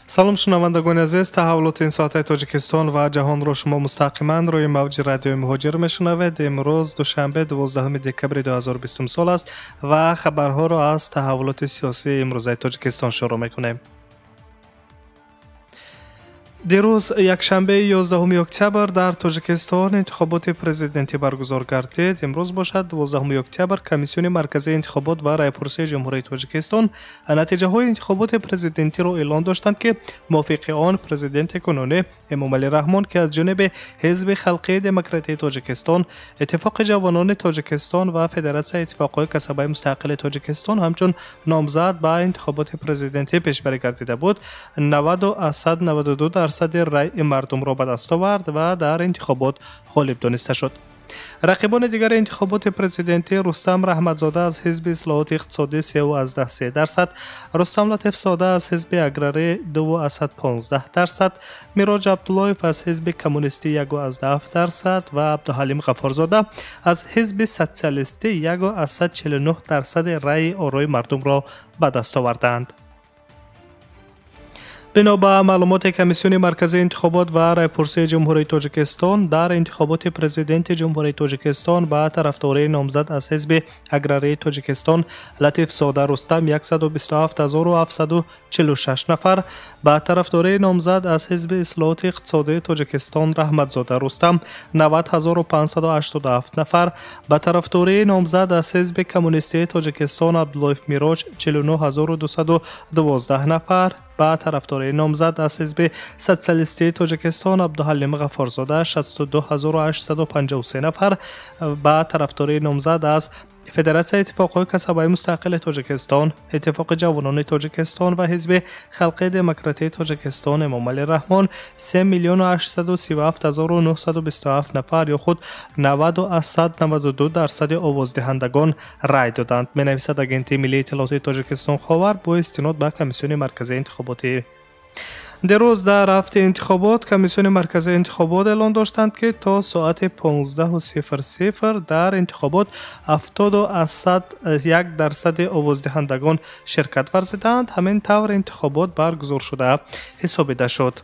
Салом шунавандагони азиз, таҳаввулоти ин соатаи Тоҷикистон ва ҷаҳонро шумо мустақиман рӯи мавҷи радиои Муҳоҷир мешунавед. Имрӯз душанбе 12 декабри 2020 сол аст ва хабарҳоро аз таҳаввулоти сиёсии имрӯзаи Тоҷикистон шурӯъ мекунем. Дирӯз якшанбе 11 октябр дар Тоҷикистон интихоботи президентӣ баргузор гардид. Имрӯз бошад 12 октябр Комиссиони марказии интихобот ва раъйпурсии Ҷумҳурии Тоҷикистон натиҷаҳои интихоботи президентиро эълон доштанд, ки мувофиқи он президенти кунунӣ Эмомалӣ Раҳмон, ки аз ҷониби Ҳизби халқии демократии Тоҷикистон, Иттифоқи ҷавонони Тоҷикистон ва Федератсияи иттифоқҳои касабаи мустақили Тоҷикистон ҳамчун номзад ба интихоботи президентӣ пешбарӣ гардида буд, 90,92% раъи мардумро ба даст овард ва дар интихобот ғолиб дониста шуд. Рақибони дигари интихоботи президентӣ Рустам Раҳматзода аз Ҳизби ислоҳоти иқтисодӣ 3,3%, Рустам Латифзода аз Ҳизби аграрӣ 2,15%, Мироҷ Абдуллоев аз Ҳизби коммунистӣ 1,7% ва Абдуҳалим Ғаффорзода аз Ҳизби социалистӣ 1,49% раъи орои мардумро ба даст оварданд. Бино ба маълумоти Комиссиони марказии интихобот ва раъйпурсии Ҷумҳурии Тоҷикистон, дар интихоботи президенти Ҷумҳурии Тоҷикистон ба тарафдории номзад аз Ҳизби аграрии Тоҷикистон Латифзода Рустам 127746 нафар, ба тарафдории номзад аз Ҳизби ислоҳоти иқтисодии Тоҷикистон Раҳматзода Рустам 90587 нафар, ба тарафдории номзад аз Ҳизби коммунистии Тоҷикистон Абдуллоев Мироҷ 49212 нафар, ба тарафдории номзад аз Ҳизби социалистии Тоҷикистон Абдуҳалим Ғаффорзода 62853 нафар, ба тарафдории номзад аз Федератсияи иттифоқҳои касабаи мустақили Тоҷикистон, Иттифоқи ҷавонони Тоҷикистон ва Ҳизби халқии демократии Тоҷикистон Эмомалӣ Раҳмон 3 837 927 нафар ё худ 90,92% овоздиҳандагон рай доданд, менависад Агентии миллии иттилоотии Тоҷикистон Ховар бо истинод ба Комиссиони марказии интихоботӣ. Дирӯз дар ҳафти интихобот Комиссиони марказии интихобот эълон доштанд, ки то соати 15:00 дар интихобот 70,1% овоздиҳандагон ширкат варзидаанд. Ҳамин тавр интихобот баргузор шуда ҳисобида шуд.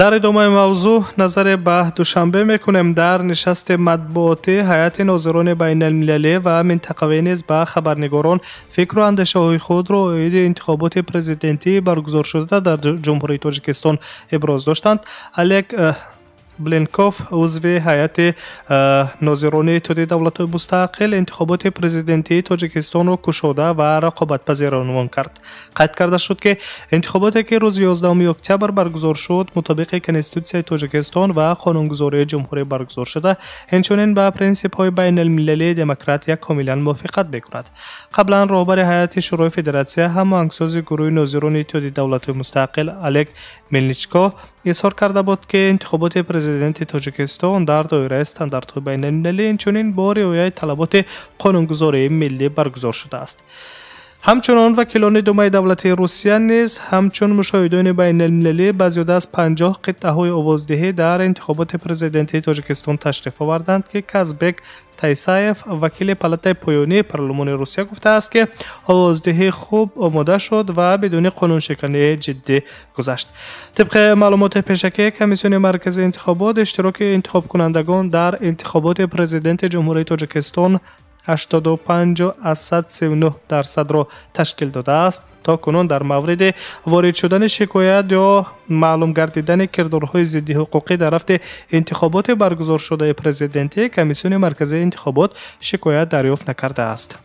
Дар идомаи мавзӯъ назаре ба Душанбе мекунем. Дар нишасти матбуотӣ ҳайати нозирони байналмилалӣ ва минтақавӣ низ ба хабарнигорон фикру андешаҳои худро оиди интихоботи президентӣ баргузоршуда дар Ҷумҳурии Тоҷикистон иброз доштанд. Олег Блинков, узви ҳайати нозирони Иттиҳоди давлатҳои мустақил, интихоботи президентии Тоҷикистонро кушода ва рақобатпазир унвон кард. Қайд карда шуд, ки интихоботе, ки рӯзи 11 октябр баргузор шуд, мутобиқи Конститутсияи Тоҷикистон ва қонунгузории ҷумҳурӣ баргузор шуда, инчунин ба принсипҳои байналмилалии демократия комилан мувофиқат мекунад. Қаблан роҳбари ҳайати Шӯрои Федератсия, ҳамоҳангсози гурӯҳи нозирони Иттиҳоди давлатҳои мустақил Олег Мелничко изҳор карда буд, ки интихоботи президенти Тоҷикистон дар доираи стандартҳои байналмилалӣ, инчунин бо риояи талаботи қонунгузории миллӣ баргузор шудааст. Ҳамчунон вакилони Думаи давлатии Русия низ ҳамчун мушоҳидони байналмилалӣ ба зиёда аз 50 қитъаҳои овоздиҳӣ дар интихоботи президентии Тоҷикистон ташриф оварданд, ки Казбек Тайсаев, вакили палатаи поёнии парлумони Русия, гуфтааст, ки овоздиҳӣ хуб омода шуд ва бидуни қонуншикании ҷиддӣ гузашт. Тибқи маълумоти пешакии Комиссиони марказии интихобот, иштироки интихобкунандагон дар интихоботи президенти Ҷумҳурии Тоҷикистон 85,39%-ро ташкил додааст. То кунун дар мавриди ворид шудани шикоят ё маълум гардидани кирдорҳои зиддиҳуқуқӣ дар рафти интихоботи баргузоршудаи президентӣ Комиссиони марказии интихобот шикоят дарёфт накардааст.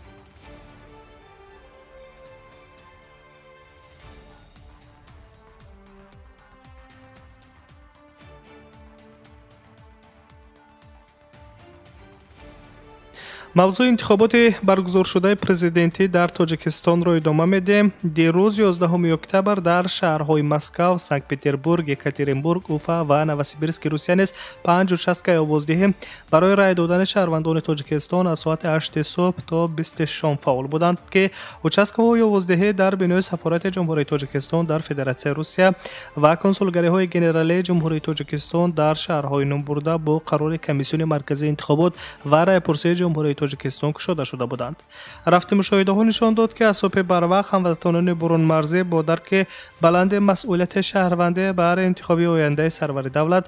Мавзӯи интихоботи баргузоршудаи президентӣ дар Тоҷикистонро идома медиҳем. Дирӯз 11 октябр дар шаҳрҳои Москав, Санкт-Петербург, Екатеринбург, Уфа ва Новосибирски Русия низ 5 участкаи овоздиҳӣ барои рай додани шаҳрвандони Тоҷикистон аз соати 8 субҳ то 20 шом фаъол буданд, ки участкаҳои овоздиҳӣ дар бинои Сафорати Ҷумҳурии Тоҷикистон дар Федератсияи Русия ва консулгариҳои генералии Ҷумҳурии Тоҷикистон дар шаҳрҳои номбурда бо қарори Комиссиони марказии интихобот ва райпурсии Ҷумҳурии Тоҷикистон кушода шуда буданд. Рафти мушоҳидаҳо нишон дод, ки аз субҳи барвақт ҳамватанони бурунмарзӣ бо дарки баланди масъулияти шаҳрвандӣ бар интихоби ояндаи сарвари давлат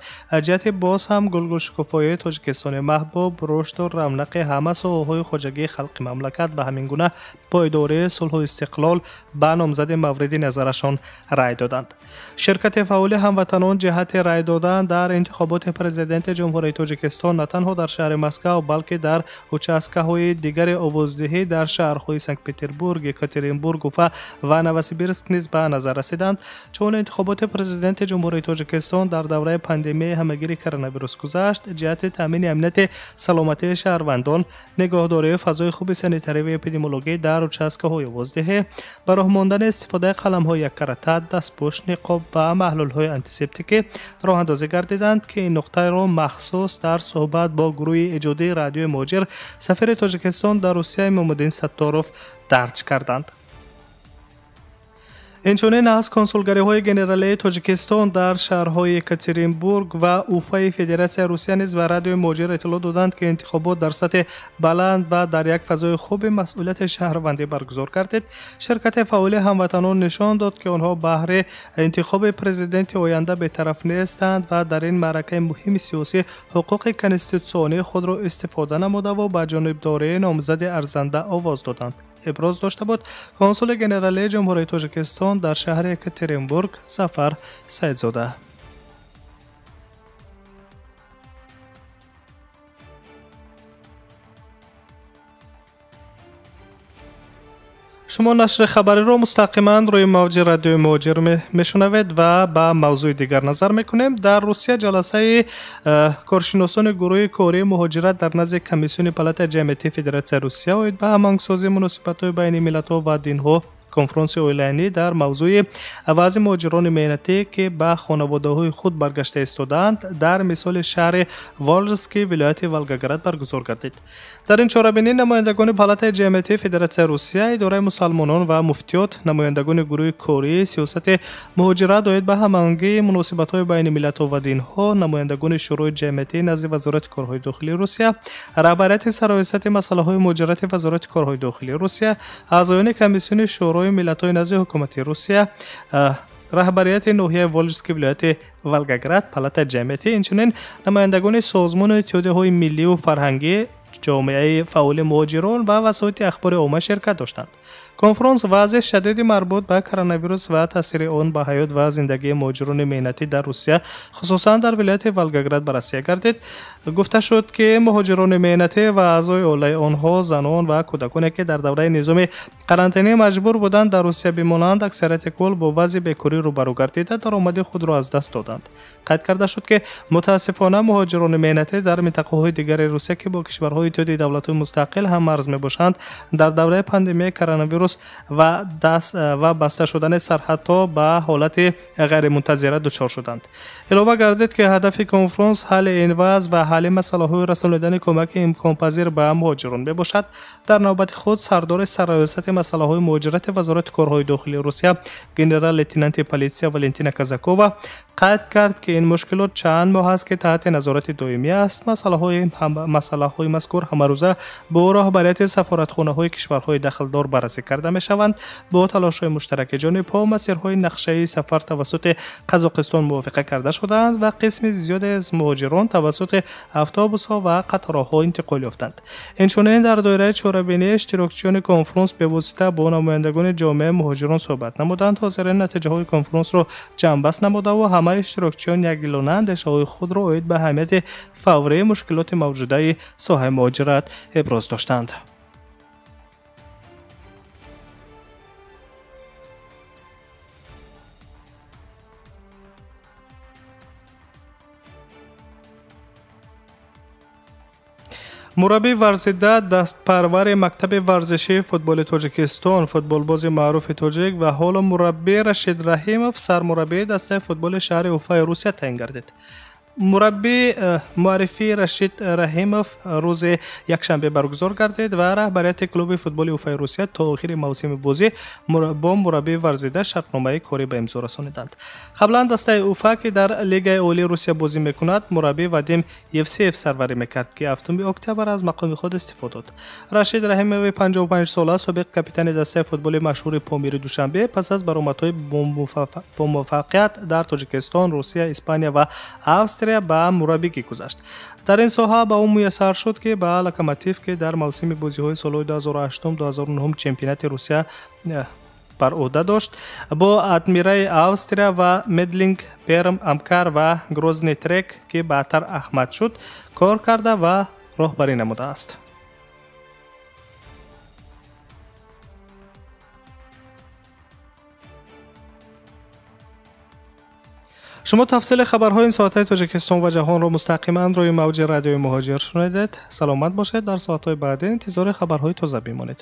ҷиҳати боз ҳам гулгулшукуфоии Тоҷикистони маҳбуб, рушду равнақи ҳама соҳаҳои хоҷагии халқи мамлакат ба ҳамин гуна пойдории сулҳу истиқлол ба номзади мавриди назарашон рай доданд. Ширкати фаъоли ҳамватанон ҷиҳати рай додан дар интихоботи президенти Ҷумҳурии Тоҷикистон на танҳо дар шаҳри Москав, балки дар участкаҳои дигари овоздиҳӣ дар шаҳрҳои Санкт-Петербург, Екатеринбург, Уфа ва Новосибирск низ ба назар расиданд. Чун интихоботи президенти Ҷумҳурии Тоҷикистон дар давраи пандемияи ҳамагири коронавирус гузашт, ҷиҳати таъмини амнияти саломатии шаҳрвандон, нигоҳдории фазои хуби санитарӣ ва эпидемиологӣ дар участкаҳои овоздиҳӣ, ба роҳ мондани истифодаи қаламҳои яккарата, дастпӯш, ниқоб ва маҳлулҳои антисептикӣ роҳандозӣ гардиданд, ки ин нуқтаро махсус дар суҳбат бо гурӯҳи эҷодии радиои Муҳоҷир сафири Тоҷикистон дар Русия Имомуддин Сатторов дарҷ карданд. Инчунин аз консулгариҳои генералии Тоҷикистон дар шаҳрҳои Екатеринбург ва Уфаи Федератсияи Русия низ ба радиои Муҳоҷир иттилоъ доданд, ки интихобот дар сатҳи баланд ва дар як фазои хуби масъулияти шаҳрвандӣ баргузор гардид. Ширкати фаъоли ҳамватанон нишон дод, ки онҳо баҳри интихоби президенти оянда бетараф нестанд ва дар ин маъракаи муҳими сиёсӣ ҳуқуқи конститутсионии худро истифода намудаву ба ҷонибдории номзади арзанда овоз доданд. Иброз дошта буд консули генералии Ҷумҳурии Тоҷикистон дар шаҳри Екатеринбург Сафар Саидзода. Шумо нашри хабариро мустақиман рӯи мавҷи радиои Муҳоҷир мешунавед ва ба мавзӯи дигар назар мекунем. Дар Русия ҷаласаи коршиносони гурӯҳи кории муҳоҷират дар назди Комиссиони палатаи ҷамъиятии Федератсияи Русия оид ба ҳамоҳангсозии муносибатҳои байни миллатҳо ва динҳо конфронси онлайнӣ дар мавзӯи вазъи муҳоҷирони меҳнатӣ, ки ба хонаводаҳои худ баргашта истодаанд, дар мисоли шаҳри Волжский вилояти Волгоград баргузор гардид. Дар ин чорабинӣ намояндагони палатаи ҷамъиятии Федератсияи Русия, идораи мусалмонон ва муфтиёт, намояндагони гурӯҳи кории сиёсати муҳоҷират оид ба ҳамоҳангии муносибатҳои байни миллатҳо ва динҳо, намояндагони шӯрои ҷамъиятии назди Вазорати корҳои дохилии Русия, раҳбарияти сароясати масъалаҳои муҳоҷирати Вазорати корҳои дохилии Русия, аъзоёни комиссиони шӯрои миллатҳои назди ҳукумати Русия, раҳбарияти ноҳияи Волжский вилояти Волгоград, палатаи ҷамъиятӣ, инчунин намояндагони созмону иттиҳодияҳои миллию фарҳангӣ, ҷомеаи фаъоли муҳоҷирон ва васоити ахбори омма ширкат доштанд. Конфронс вазъи шадиди марбут ба коронавирус ва таъсири он ба ҳаёт ва зиндагии муҳоҷирони меҳнатӣ дар Русия, хусусан дар вилояти Волгоград баррасия гардид. Гуфта шуд, ки муҳоҷирони меҳнатӣ ва аъзои оилаи онҳо, занон ва кӯдаконе, ки дар давраи низоми карантинӣ маҷбур буданд дар Русия бимонанд, аксарияти кул бо вазъи бекорӣ рӯбарӯ гардида даромади худро аз даст доданд. Қайд карда шуд, ки мутаассифона муҳоҷирони меҳнатӣ дар минтақаҳои дигари Русия, ки бо кишварҳои иттиҳоди давлатҳои мустақил ҳам марз мебошанд, дар давраи пандемияи коронавирус ва баста шудани сарҳадҳо ба ҳолати ғайримунтазира дучор шуданд. Илова гардид, ки ҳадафи конфронс ҳалли ин вазъ ва ҳалли масъалаҳои расонидани кӯмаки имконпазир ба муҳоҷирон мебошад. Дар навбати худ сардори сарраёсати масъалаҳои муҳоҷирати Вазорати корҳои дохилии Русия генерал-лейтенанти политсия Валентина Казакова қайд кард, ки ин мушкилот чанд моҳ аст, ки таҳти назорати доимӣ аст. Масъалаҳои мазкур ҳамарӯза бо роҳбарияти сафоратхонаҳои кишварҳои дахлдор баррасӣ карда мешаванд. Бо талошҳои муштараки ҷонибҳо масирҳои нақшаи сафар тавассути Қазоқистон мувофиқа карда шудаанд ва қисми зиёде аз муҳоҷирон тавассути автобусҳо ва қатораҳо интиқол ёфтанд. Инчунин дар доираи чорабинӣ иштирокчиёни конфронс бевосита бо намояндагони ҷомеаи муҳоҷирон суҳбат намуданд. Ҳозирин натиҷаҳои конфронсро ҷамъбаст намудаву ҳамаи иштирокчиён якдилона андешаҳои худро оид ба аҳамияти фаврии мушкилоти мавҷудаи соҳаи муҳоҷират иброз доштанд. Мураббии варзида, дастпарвари мактаби варзишии футболи Тоҷикистон, футболбози маъруфи тоҷик ва ҳоло мураббӣ Рашид Раҳимов сармураббии дастаи футболи шаҳри Уфаи Русия таъин гардид. Мураббӣ муаррифии Рашид Раҳимов рӯзи якшанбе баргузор гардид ва раҳбарияти клуби футболи Уфаи Русия то охири мавсими бозӣ бо мураббии варзида шартномаи корӣ ба имзо расониданд. Қаблан дастаи Уфа, ки дар Лигаи Олии Русия бозӣ мекунад, мураббӣ Вадим Евсеев сарварӣ мекард, ки 7 октябр аз мақоми худ истифо дод. Рашид Раҳимови 55 сола, собиқ капитани дастаи футболи машҳури Помири Душанбе, пас аз баромадҳои бомуваффақият дар Тоҷикистон, Русия, Испания ва Австрия ба мураббигӣ гузашт. Дар ин соҳа ба ӯ муяссар шуд, ки ба Локомотив, ки дар мавсими бозиҳои солҳои 2008-2009 чемпионати Русия бар ӯҳда дошт, бо Адмираи Австрия ва Медлинг Перм, Амкар ва Грозни Трек, ки баъдтар Ахмат шуд, кор карда ва роҳбарӣ намудааст. Шумо тафсили хабарҳои ин соатаи Тоҷикистон ва ҷаҳонро мустақиман рӯи мавҷи Радиои Муҳоҷир шунидед. Саломат бошед, дар соатҳои баъдӣ интизори хабарҳои тоза бимонед.